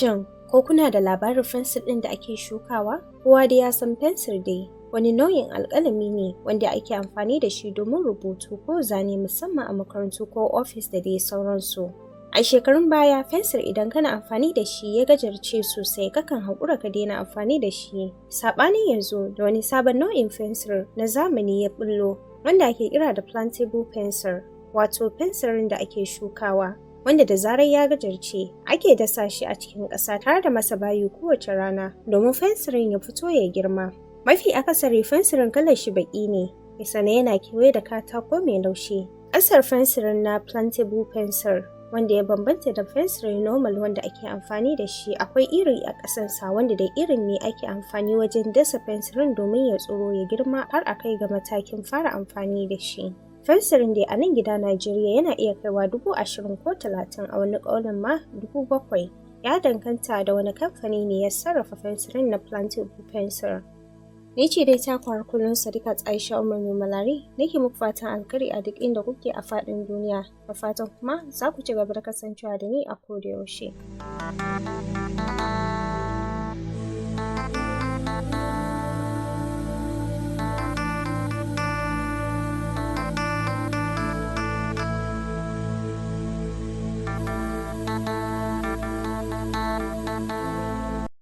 Shin ko kuna da labarin fensir ɗin da ake shukawa? Kowa dai ya san fensir dai wani nau'in alƙalami ne wanda ake amfani da shi domin rubutu ko zane, musamman a makarantu ko ofis da dai sauransu. A shekarun baya, fensir idan kana amfani da shi ya gajarce sosai, kakan haƙura ka daina amfani da shi. Saɓanin yanzu da wani sabon nau'in fensir na zamani ya ɓullo, wanda ake kira da plantable pencil, wato fensirin da ake shukawa, wanda da zarar ya gajarce ake dasa shi a cikin ƙasa tare da masa bayi kowace rana domin fensirin ya fito ya girma. Mafi akasari fensirin kalar shi baƙi ne, sannan yana kewaye da katako mai laushi. Ƙasar fensirin na plantable pencil, wanda ya bambanta da fensirin normal wanda ake amfani da shi, akwai iri a ƙasansa, wanda da irin ne ake amfani wajen dasa fensirin domin ya tsiro, ya girma har a kai ga matakin fara amfani da shi. Fensirin dai a nan gida Najeriya yana iya kaiwa 20,000 ko 30, a wani ƙaunin ma 7,000. Ya danganta da wani kamfani ne ya sarrafa fensirin na plantable pencil. Ni ce dai taku har kullum, Sadiqat Aisha Umar Malari, nake muku fatan alkhairi a duk inda kuke a faɗin duniya, da fatan kuma za ku ci gaba da kasancewa da ni a koda yaushe.